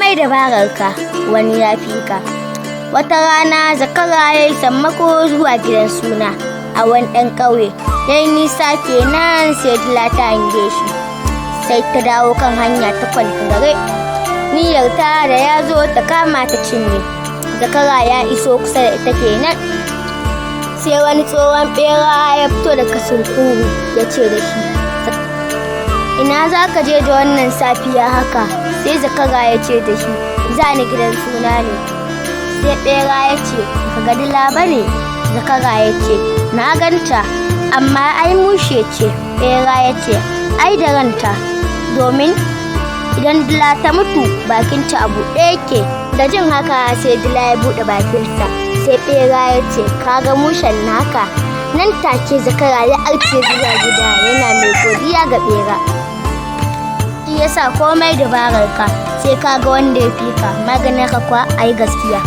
Komai dabararka, wani ya fi ka. Wata rana zakara ya yi sammako zuwa gidan suna a wani ɗan ƙauye. Ya yi nisa kenan sai dila ta hange shi. Sai ta dawo kan hanya ta kwantare. Niyyar ta da ya zo ta kama ta cinye. Zakara ya iso kusa da ita kenan. Sai wani tsohon ɓera ya fito daga sunkuru ya ce da shi, "Ina za ka je da wannan safiya haka?" Sai zakara ya ce da shi, "Za ni gidan suna ne." Sai ɓera ya ce, "Ka ga dila ba ne?" Zakara ya ce, "Na ganta, amma ai mushe ce." Ɓera ya ce, "Ai da ranta, domin idan dila ta mutu bakinta a buɗe yake." Da jin haka sai dila ya buɗe bakinsa. Sai ɓera ya ce, "Ka ga mushen naka?" Nan take zakara ya arce zuwa gida yana mai godiya ga ɓera. Shi yasa komai dabararka, sai ka ga wanda ya fi ka. Maganin ka kwa a yi gaskiya.